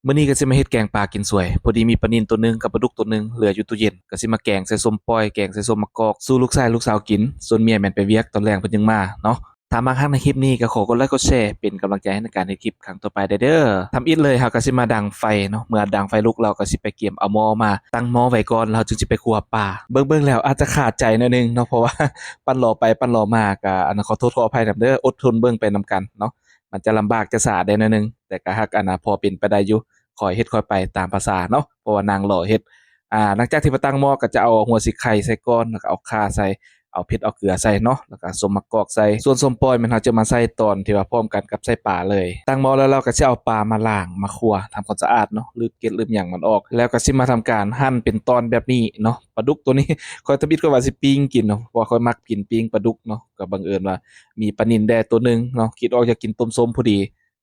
ມື້ນີ້ກໍຊິມາເຮັດແກງປາກິນສວຍ. ພໍດີມີປານິນໂຕໜຶ່ງກັບປາດຸກໂຕໜຶ່ງເຫຼືອຢູ່ຕູ້ເຢັນ, ກໍຊິມາແກງໃສ່ສົ້ມປ້ອຍ, ແກງໃສ່ສົ້ມໝາກກອກ ສູ່ລູກຊາຍລູກສາວກິນ. ສ່ວນເມຍແມ່ນໄປວຽກ, ຕອນແລງເພິ່ນຈຶ່ງມາເນາະ. ຖ້າມັກຮັກໃນຄລິບນີ້ກໍຂໍກົດໄລກົດແຊ ເປັນກຳລັງໃຈໃຫ້ໃນການເຮັດຄລິບຄັ້ງຕໍ່ໄປໄດ້ເດີ. ທຳອິດເລີຍ ເຮົາກໍຊິມາດັງໄຟເນາະ. ເມື່ອດັງໄຟລຸກ ເຮົາກໍຊິໄປກຽມເອົາໝໍ້ມາຕັ້ງໝໍ້ໄວ້ກ່ອນ, ແລ້ວເຮົາຈຶ່ງຊິໄປຂົ້ວປາ. ເບິ່ງໆແລ້ວອາດຈະຄາໃຈໜ້ອຍໜຶ່ງເນາະ, ເພາະວ່າປັ່ນລໍໄປປັ່ນລໍມາ ກໍອັນນັ້ນ ຂໍໂທດຂໍອະໄພນຳເດີ. ອົດທົນເບິ່ງໄປນຳກັນເນາະ. ມັນຈະລຳບາກຈະສາແດ່ໜ້ອຍໜຶ່ງ, ແຕ່ກໍຫາກອັນນ່າ ພໍເປັນໄປໄດ້ຢູ່, ຄ່ອຍເຮັດຄ່ອຍໄປຕາມພາສາເນາະ, ເພາະວ່ານັ່ງລໍເຮັດ. ອ່າ ຫຼັງຈາກທີ່ວ່າຕັ້ງໝໍ້ ກໍຈະເອົາຫົວສີໄຄໃສ່ກ່ອນ, ແລ້ວກໍເອົາຂ່າໃສ່, ເອົາເຜັດເອົາເກືອໃສ່ເນາະ, ແລ້ວກໍສົ້ມໝາກກອກໃສ່. ສ່ວນສົ້ມປ້ອຍແມ່ນເຮົາຈະມາໃສ່ຕອນທີ່ວ່າພ້ອມກັນກັບໃສ່ປາເລີຍ. ຕັ້ງໝໍ້ແລ້ວ ເຮົາກໍຊິເອົາປາມາລ້າງມາຂົ້ວ ທຳຄວາມສະອາດເນາະ, ລຶກເກັດລຶບຫຍັງມັນອອກ, ແລ້ວກໍຊິມາທຳການຫັ່ນເປັນຕອນແບບນີ້ເນາະ. ປາດຸກໂຕນີ້ ຂ້ອຍທຳອິດຂ້ອຍວ່າຊິປີ້ງກິນເນາະ, ເພາະວ່າຂ້ອຍມັກກິນປີ້ງປາດຸກເນາະ, ກໍບັງເອີນວ່າມີປານິນແດ່ໂຕໜຶ່ງເນາະ, ຄິດອອກຢາກກິນຕົ້ມສົ້ມພໍດີ.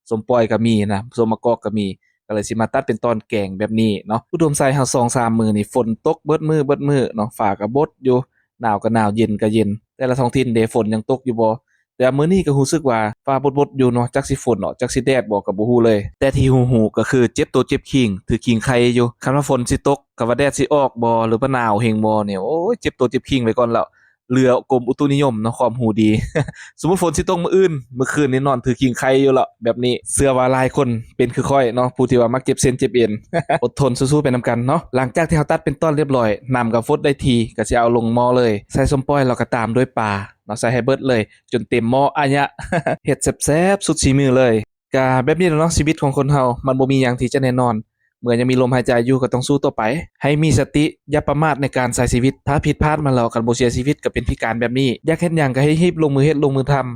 ສົ້ມປ້ອຍກໍມີນະ, ສົ້ມໝາກກອກກໍມີ, ກໍເລີຍຊິມາຕັດເປັນຕອນແກງແບບນີ້ເນາະ. ອຸດົມໄຊເຮົາສອງສາມມື້ນີ້ຝົນຕົກເບິດມື້ເບິດມື້ເນາະ, ຟ້າກໍບົດຢູ່, ໜາວກໍໜາວ, ເຢັນກໍເຢັນ. ແຕ່ລະທ້ອງຖິ່ນເດ ຝົນຍັງຕົກຢູ່ບໍ່? ແຕ່ມື້ນີ້ກໍຮູ້ສຶກວ່າຟ້າບົດໆຢູ່ເນາະ, ຈັກຊິຝົນເນາະ ຈັກຊິແດດບໍ່ກໍບໍ່ຮູ້ເລີຍ. ແຕ່ທີ່ຮູ້ໆກໍຄືເຈັບໂຕເຈັບຄີງ, ຖືຄີງໄຄຢູ່. ຄັນວ່າຝົນຊິຕົກ ຄັນວ່າແດດຊິອອກບໍ່ ຫຼືວ່າໜາວແຮງບໍ່ນີ້, ໂອ້ຍ ເຈັບໂຕເຈັບຄີງໄວ້ກ່ອນແລ້ວ. ເຫຼືອກົມອຸຕຸນິຍົມເນາະ, ຄວາມຮູ້ດີ. ສົມມຸດຝົນຊິຕົກມື້ອື່ນ, ມື້ຄືນນີ້ນອນຖືຄີງໄຄຢູ່ແລ້ວ. ແບບນີ້ເຊື່ອວ່າຫຼາຍຄົນເປັນຄືຂ້ອຍເນາະ, ຜູ້ທີ່ວ່າມັກເຈັບເສັ້ນເຈັບເອັນ. ອົດທົນສູ້ໆໄປນຳກັນເນາະ. ຫຼັງຈາກທີ່ເຮົາຕັດເປັນຕອນລຽບລ້ອຍ, ນ້ຳກໍຟົດໄດ້ທີ່, ກໍຊິເອົາລົງໝໍ້ເລີຍ, ໃສ່ສົ້ມປ້ອຍ ແລ້ວກໍຕາມດ້ວຍປາເນາະ, ໃສ່ໃຫ້ເບິດເລີຍ ຈົນເຕັມໝໍ້ອາຍະ. ເຮັດແຊບໆສຸດສີມືເລີຍ. ກະແບບນີ້ແຫຼະເນາະ, ຊີວິດຂອງຄົນເຮົາມັນບໍ່ມີຫຍັງທີ່ຈະແນ່ນອນ. ເມື່ອຍັງມີລົມຫາຍໃຈຢູ່ກໍຕ້ອງສູ້ຕໍ່ໄປ. ໃຫ້ມີສະຕິ, ຢ່າປະໝາດໃນການໃຊ້ຊີວິດ. ຖ້າຜິດພາດມາແລ້ວ ຄັນບໍ່ເສຍຊີວິດກໍເປັນພິການແບບນີ້. ຢາກເຮັດຫຍັງກໍໃຫ້ຮີບລົງມືເຮັດລົງມືທຳ,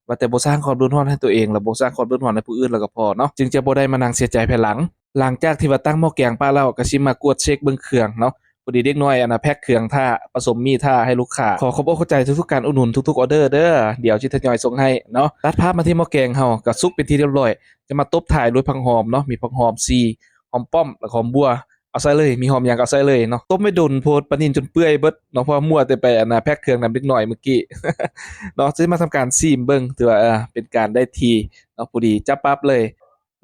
ວ່າແຕ່ບໍ່ສ້າງຄວາມເດືອດຮ້ອນໃຫ້ຕົວເອງ ແລະ ບໍ່ສ້າງຄວາມເດືອດຮ້ອນໃຫ້ຜູ້ອື່ນແລ້ວກໍພໍເນາະ, ຈຶ່ງຈະບໍ່ໄດ້ມານັ່ງເສຍໃຈພາຍຫຼັງ. ຫຼັງຈາກທີ່ວ່າຕັ້ງໝໍ້ແກງປາແລ້ວ ກໍຊິມາກວດເຊັກເບິ່ງເຄື່ອງເນາະ. ພໍດີເດັກນ້ອຍອັນນ່າແພັກເຄື່ອງຖ້າ, ປະສົມໝີ່ຖ້າໃຫ້ລູກຄ້າ. ຂໍຂອບອົກຂອບໃຈທຸກໆການອຸດໜູນທຸກໆອໍເດີເດີ, ດຽວຊິທະຍອຍສົ່ງໃຫ້ເນາະ. ຕັດພາບມາທີ່ໝໍ້ແກງເຮົາກໍສຸກເປັນທີ່ລຽບລ້ອຍ, ຈະມາຕົບທ້າຍດ້ວຍຜັກຫອມເນາະ, ມີຜັກຫອມຊີ, ຫອມປ້ອມ ແລ້ວກໍຫອມບົ່ວ. ເອົາໃສ່ເລີຍ, ມີຫອມຫຍັງກໍເອົາໃສ່ເລີຍເນາະ. ຕົ້ມໄວ້ດົນໂພດ, ປານິນຈົນເປື່ອຍເບິດເນາະ, ເພາະວ່າມົວແຕ່ໄປອັນນ່າແພັກເຄື່ອງນຳເດັກນ້ອຍມື້ກີ້ເນາະ. ຊິມາທຳການຊີມເບິ່ງ, ຖືວ່າ ເອີ ເປັນການໄດ້ທີ່ເນາະ, ພໍດີຈັບປັບເລີຍ.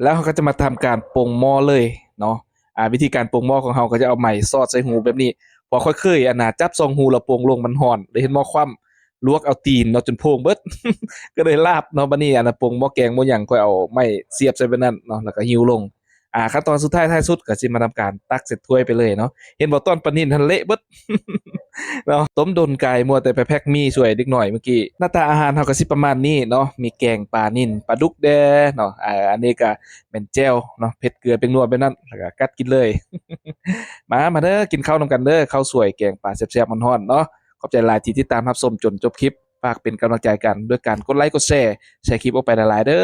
ແລ້ວເຮົາກໍຈະມາທຳການປົງໝໍ້ເລີຍເນາະ. ອ່າ ວິທີການປົງໝໍ້ຂອງເຮົາກໍຈະເອົາໄມ້ສອດໃສ່ຮູແບບນີ້, ເພາະຂ້ອຍເຄີຍອັນນ່າຈັບຊ່ອງຮູແລ້ວປົງລົງມັນຮ້ອນ, ໄດ້ເຫັນໝໍ້ຄວ່ຳ, ລວກເອົາຕີນເນາະ ຈົນໂພງເບິດ, ກໍເລີຍລາບເນາະ. ບັດນີ້ອັນນ່າປົງໝໍ້ແກງໝໍ້ຫຍັງ ຂ້ອຍເອົາໄມ້ສຽບໃສ່ແບບນັ້ນເນາະ, ແລ້ວກໍຫິ້ວລົງ. ອ່າ ຂັ້ນຕອນສຸດທ້າຍ ທ້າຍສຸດກໍຊິມາທຳການຕັກໃສ່ຖ້ວຍໄປເລີຍເນາະ. ເຫັນບໍ່ ຕອນປານິນຫັ້ນເລະເບິດເນາະ, ຕົ້ມດົນກາຍ ມົວແຕ່ໄປແພັກໝີ່ຊ່ວຍເດັກນ້ອຍມື້ກີ້. ໜ້າຕາອາຫານເຮົາກໍຊິປະມານນີ້ເນາະ, ມີແກງປານິນ ປາດຸກແດ່ເນາະ, ອ່າ ອັນນີ້ກໍແມ່ນແຈ່ວເນາະ, ເຜັດເກືອແປ້ງນົວແບບນັ້ນ, ແລ້ວກໍກັດກິນເລີຍ. ມາ ມາເດີ ກິນເຂົ້ານຳກັນເດີ, ເຂົ້າສວຍແກງປາແຊບໆຮ້ອນໆເນາະ. ຂອບໃຈຫຼາຍທີ່ຕິດຕາມຮັບຊົມຈົນຈົບຄລິບ. ຝາກເປັນກຳລັງໃຈກັນດ້ວຍການກົດໄລກົດແຊ, ແຊຄລິບອອກໄປຫຼາຍໆເດີ.